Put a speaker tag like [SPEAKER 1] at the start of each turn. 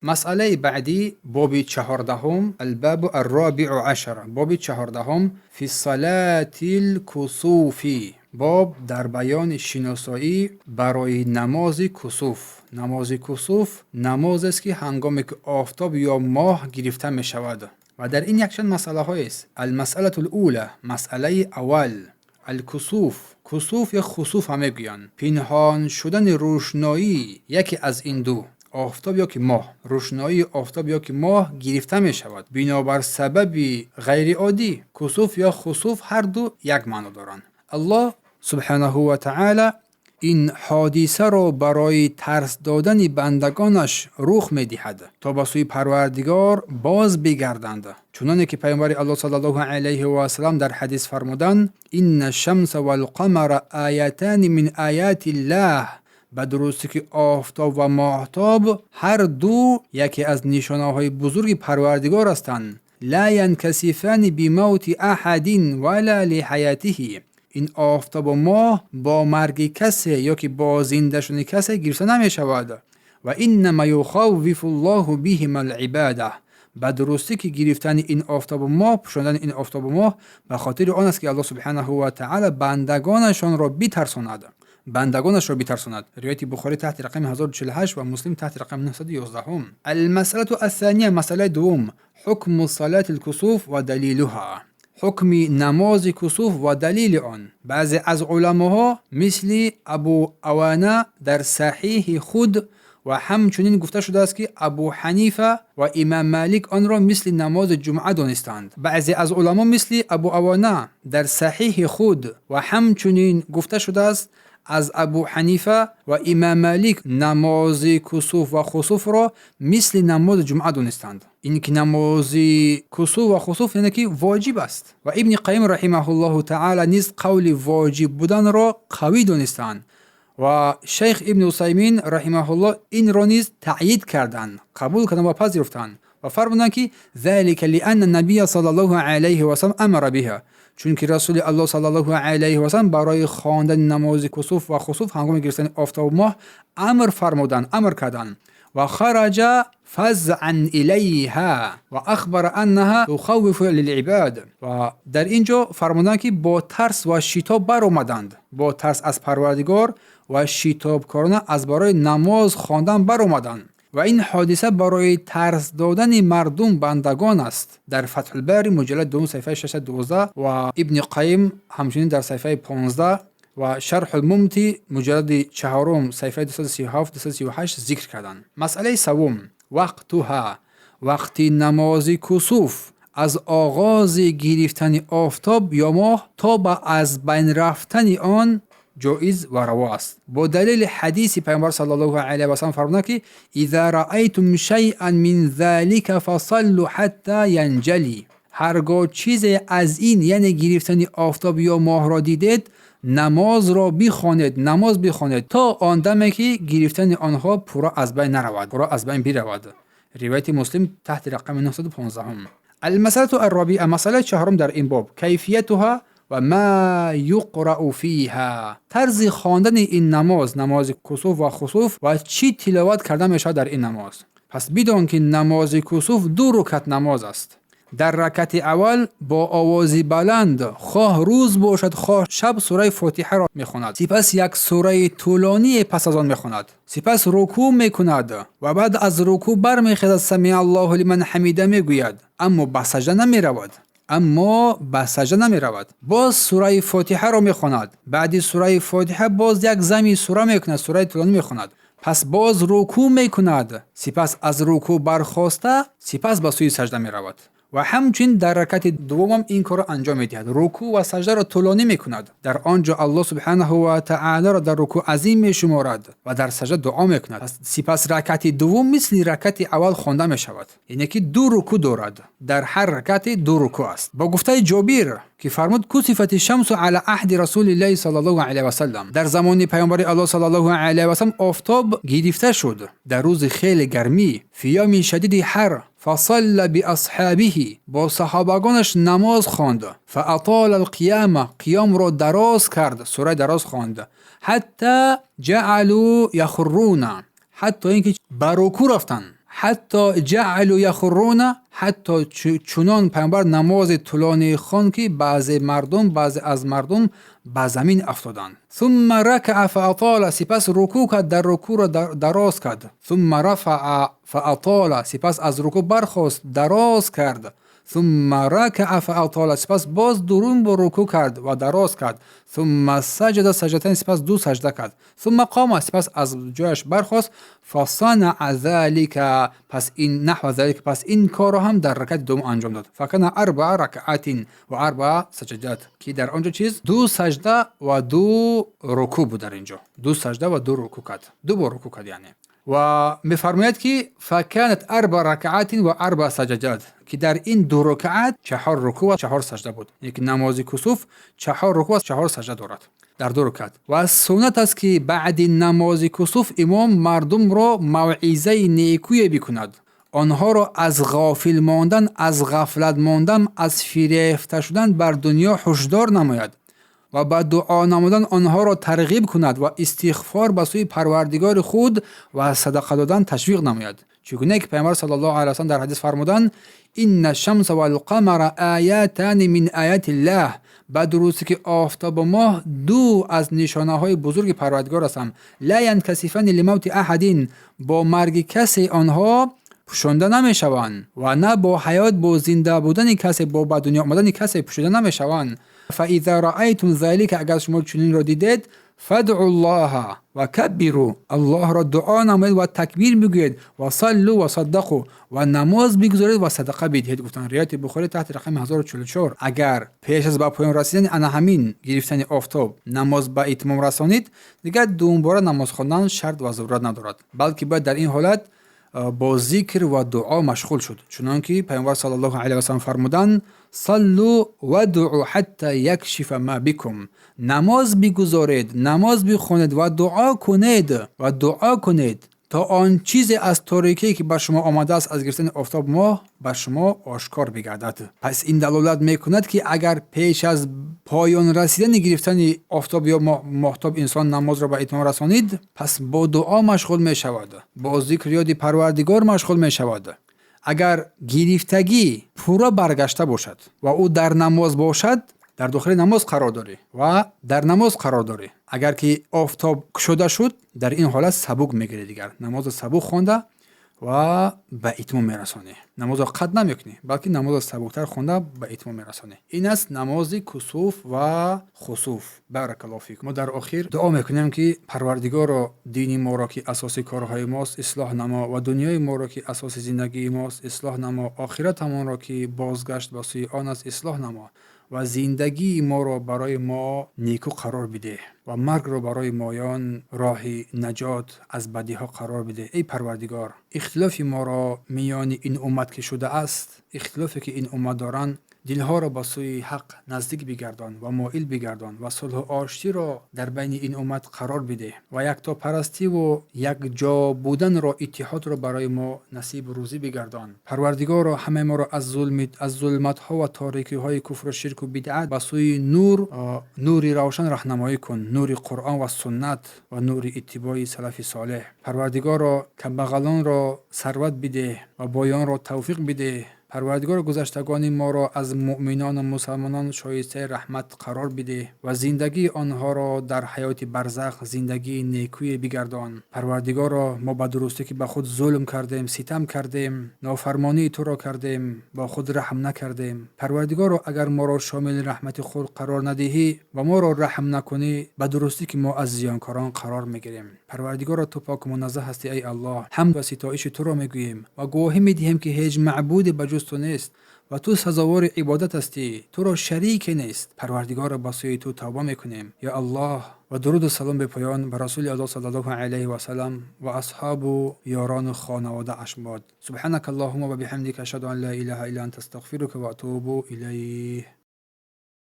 [SPEAKER 1] Масъалаи баъдӣ, боби 14-ум, الباب الرابع عشر, боби 14-ум, في صلاة الكسوف, боб дар баёни шиносоӣ барои намози кусуф. Намози кусуф намозест, ки ҳангоме ки офтоб ё моҳ гирифта мешавад, ва дар ин якчанд масъалаҳоест. المسألة الأولى, масъалаи аввал, الكسوف. Кусуф ё хусуф ҳам мегӯянд, пинҳон шудани рӯшноӣ яке аз ин ду, офтоб ё ки моҳ. Рӯшноии офтоб ё ки моҳ гирифта мешавад бинобар сабаби ғайриоддӣ. Кусуф ё хусуф ҳарду як маъно доранд. Аллоҳ субҳанаҳу ва таъала ин ҳодисаро барои тарс додани бандагонаш рух медиҳад, то ба сӯи Парвардигор боз бигарданд, чуноне ки Паёмбари Аллоҳ саллаллоҳу алайҳи васалам дар ҳадис фармуданд: إن الشمس والقمر آيتان من آيات الله. Ба дурустӣ ки офтоб ва моҳтоб ҳар ду яке аз нишонаҳои бузурги Парвардигор ҳастанд. لا ينخسفان بموت أحد ولا لحياته. Ин офтобу моҳ бо марги касе ё ки бо зинда шудани касе гирифта намешавад. وإنما يخوف الله بهما عباده. Ба дурустӣ ки гирифтани ин офтобу моҳ, пӯшондани ин офтобу моҳ ба хотири он аст, ки Аллоҳ субҳанаҳу ва таъала бандагонашонро битарсонад, бандагонашро битарсонад. Ривояти Бухорӣ таҳти рақами 1048 ва Муслим таҳти рақами 911. المسألة الثانية, масъалаи дуввум, حكم صلاة الكسوف ودليلها, ҳукми намози кусуф ва далили он. Баъзе аз уламоҳо, мисли Абу Авана дар Саҳиҳи худ, ва ҳамчунин гуфта шудааст, ки Абу Ҳанифа ва Имам Малик онро мисли намози ҷумъа донистанд. Баъзе аз уламо, мисли Абу Авана дар Саҳиҳи худ, ва ҳамчунин гуфта шудааст аз Абу Ҳанифа ва Имам Малик, намози кусуф ва хусуфро мисли намози ҷумъа донистанд. Ин ки намози кусуф ва хусуф, яъне ки воҷиб аст, ва Ибни Қайим раҳимаҳуллоҳу таъала низ қавли воҷиб буданро қавӣ донистанд, ва шайх Ибни Усаймин раҳимаҳуллоҳ инро низ таъйид карданд, қабул карданд ва пазируфтанд ва фармуданд, ки ذلك لأن النبي صلى الله عليه وسلم أمر بها, чунки Расули Аллоҳ саллаллоҳу алайҳи васалам барои хондани намози кусуф ва хусуф ҳангоми гирифтани офтобу моҳ амр фармуданд, амр карданд. وخرج فزعا إليها وأخبر أنها تخوف العباد. Ва дар ин ҷо фармуданд, ки бо тарс ва шитоб баромаданд, бо тарс аз Парвардигор ва шитобкорона аз барои намоз хондан баромаданд, ва ин ҳодиса барои тарс додани мардум, бандагон аст. Дар Фатҳулбари, муҷаллад дуввум, саҳифаи 612, ва Ибни Қайим ҳамчунин дар саҳифаи 15, ва Шарҳулмумти, муҷаллади чаҳорум, саҳифаи 237, 238 зикр карданд. Масъалаи саввум, وقتها, вақти намози кусуф аз оғози гирифтани офтоб ё моҳ то ба аз байн рафтани он ҷоиз ва раво аст, бо далели ҳадиси Пайғамбар саллаллоҳу алайҳи васалам фармуданд, ки إذا رأيتم شيئا من ذلك فصلوا حتى ينجلي. Ҳаргоҳ чизе аз ин, яъне гирифтани офтоб ё моҳро дидед, намозро бихонед, намоз бихонед то он даме, ки гирифтани онҳо пурра аз байн наравад, пурра аз байн биравад. Ривояти Муслим таҳти рақами 915. المسألة الرابعة, масъалаи чаҳорум дар ин боб, كيفيتها وما يقرأ فيها, тарзи хондани ин намоз, намози кусуф ва хусуф, ва чӣ тиловат карда мешавад дар ин намоз. Пас бидон, ки намози кусуф ду рукат намоз аст. Дар ракати аввал бо овози баланд, хоҳ рӯз бошад, хоҳ шаб, сураи Фотиҳаро мехонад, сипас як сураи тӯлоние пас аз он мехонад, сипас рукӯъ мекунад ва баъд аз рукӯъ бармехезад, سمع الله لمن حمده мегӯяд, аммо ба сажда намеравад, аммо ба сажда намеравад. Боз сураи Фотиҳаро мехонад. Баъди сураи Фотиҳа боз як зами сура мекунад, сураи тӯлонӣ мехонад, пас боз рукӯъ мекунад, сипас аз рукӯъ бархоста, сипас ба сӯи сажда меравад. Ва ҳамчунин дар ракати дуввумам ин корро анҷом медиҳад, рукӯъ ва саждаро тӯлонӣ мекунад. Дар он ҷо Аллоҳ субҳанаҳу ва таолоро дар рукӯъ азим мешуморад ва дар сажда дуо мекунад. Сипас ракати дуввум мисли ракати аввал хонда мешавад, яъне ки ду рукӯъ дорад, дар ҳар ракате ду рукӯъ аст. Бо гуфтаи Ҷобир, ки фармуд: كسفت الشمس على عهد رسول الله صلى الله عليه وسلم. Дар замони Паёмбари Аллоҳ саллаллоҳу алайҳи васалам офтоб гирифта шуд дар рӯзи хеле гармӣ, في يوم شديد الحر، فصلى بأصحابه, бо саҳобагонаш намоз хонд, فأطال القيام, қиёмро дароз кард, сураи дароз хонд, حتى جعلوا يخرون, ҳатто ин ки ба рукӯъ рафтанд. حتى جعلوا يخرون, ҳатто чунон пайғамбар намози тӯлонӣ хонд, ки баъзе мардум, баъзе аз мардум ба замин афтоданд. ثم ركع فأطال, сипас рукӯъ кард, дар рукӯъро дароз кард. ثم رفع فأطال, сипас аз рукӯъ бархост, дароз кард. ثم ركع فأطال, сипас боз дурум бор рукӯъ кард ва дароз кард. ثم سجد سجدتين, сипас ду сажда кард. ثم قام, сипас аз ҷояш бархост. فصنع ذلك, пас ин نحو ذلك, пас ин корро ҳам дар ракати дуввум анҷом дод. فكان أربع ركعات وأربع سجدات, ки дар он ҷо чиз ду сажда ва ду рукӯъ буд. Дар ин ҷо ду сажда ва ду рукӯъ кард, ду бор рукӯъ кард яъне. Ва мефармояд, ки فكانت أربع ركعات وأربع سجدات, ки дар ин ду рукаат чаҳор рукӯъ ва чаҳор сажда буд. Яъне ки намози кусуф чаҳор рукӯъ ва чаҳор сажда дорад дар ду рукаат. Ва суннат аст, ки баъди намози кусуф имом мардумро мавъизаи некӯе бикунад, онҳоро аз ғофил мондан, аз ғафлат мондан, аз фирефта шудан бар дунё ҳушдор намояд ва ба дуо намудан онҳоро тарғиб кунад ва истиғфор ба сӯи Парвардигори худ ва садақа додан ташвиқ намояд. Чӣ гуна ки Пайғамбар صلى الله عليه وسلم дар ҳадис фармуданд: إن الشمس والقمر آيتان من آيات الله, ба дурустӣ ки офтобу моҳ ду аз нишонаҳои бузурги Парвардигор ҳастанд. لا ينخسفان لموت أحد, бо марги касе онҳо пӯшонда намешаванд ва на бо ҳаёт, бо зинда будани касе, бо ба дунё омадани касе пӯшида намешаванд. فإذا رأيتم ذلك, агар шумо чунинро дидед, فادعوا الله وكبروا, Аллоҳро дуо намоед ва такбир бигӯед, وصلوا وصدقوا, ва намоз бигузоред ва садақа бидиҳед, гуфтанд. Ривояти Бухорӣ таҳти рақами 1044. Агар пеш аз ба поён расидани ана ҳамин гирифтани офтоб намоз ба итмом расонид, дигар думбора намоз хондан шарт ва зарурат надорад, балки бояд дар ин ҳолат бо зикр ва дуо машғул шуд, чунон ки Пайғамбар صلى الله عليه وسلم фармуданд: صلوا وادعوا حتى يكشف ما بكم, намоз бигузоред, намоз бихонед ва дуо кунед, ва дуо кунед, то он чизе аз торикие, ки бар шумо омадааст аз гирифтани офтоб, моҳ, ба шумо ошкор бигардад. Пас ин далолат мекунад, ки агар пеш аз поён расидани гирифтани офтоб ё моҳтоб инсон намозро ба итмом расонид, пас бо дуо машғул мешавад, бо зикр, ёди Парвардигор машғул мешавад. Агар гирифтагӣ пурра баргашта бошад ва ӯ дар намоз бошад, дар дохили намоз қарор дорӣ ва дар намоз қарор дорӣ, агар ки офтоб кушода шуд, дар ин ҳолат сабук мегирӣ, дигар намозро сабук хонда ва ба итмом мерасонӣ. Намозро қатъ намекунӣ, балки намозро сабуктар хонда ба итмом мерасонӣ. Ин аст намози кусуф ва хусуф. بارك الله فيك. Мо дар охир дуо мекунем, ки Парвардигоро, дини моро, ки асоси корҳои мост, ислоҳ намо ва дунёи моро, ки асоси зиндагии мост, ислоҳ намо, охиратамонро, ки бозгашт ба сӯи он аст, ислоҳ намо ва зиндагии моро барои мо некӯ қарор бидеҳ ва маргро барои моён роҳи наҷот аз бадиҳо қарор бидеҳ. Эй Парвардигор, ихтилофи моро миёни ин уммат ки шудааст, ихтилофе ки ин уммат доранд, дилҳоро ба сӯи ҳақ наздик бигардон ва моил бигардон ва сулҳу оштиро дар байни ин уммат қарор бидеҳ ва яктопарастиву якҷо буданро, иттиҳодро барои мо насибу рӯзӣ бигардон. Парвардигоро, ҳамаи моро аз зулматҳо ва торикиҳои куфру ширку бидъат ба сӯи нур, нури равшан раҳнамоӣ кун, нури Қуръон ва суннат ва нури иттибои салафи солеҳ. Парвардигоро, камбағалонро сарват бидеҳ ва боёнро тавфиқ бидеҳ. Парвардигоро, гузаштагони моро аз муъминону мусалмонон шоистаи раҳмат қарор бидеҳ ва зиндагии онҳоро дар ҳаёти барзах зиндагии некӯе бигардон. Парвардигоро, мо ба дурустӣ ки ба худ зулм кардем, ситам кардем, нофармонии туро кардем, бо худ раҳм накардем. Парвардигоро, агар моро шомили раҳмати худ қарор надиҳӣ ва моро раҳм накунӣ, ба дурустӣ ки мо аз зиёнкорон қарор мегирем. Парвардигоро, ту поку муназзаҳ ҳастӣ, эй Аллоҳ. Ҳамд ва ситоиши туро мегӯем ва гувоҳӣ медиҳем, ки ҳеҷ маъбуде ба ҷуз ту нест ва ту сазовори ибодат ҳастӣ, туро шарике нест. Парвардигоро, ба сӯи ту тавба мекунем, ё Аллоҳ. Ва дуруду салом бепоён ба Расули Аллоҳ صلى الله عليه وسلم ва асҳобу ёрону хонаводааш бод. سبحانك اللهم وبحمدك، أشهد أن لا إله إلا أنت، أستغفرك وأتوب إليك.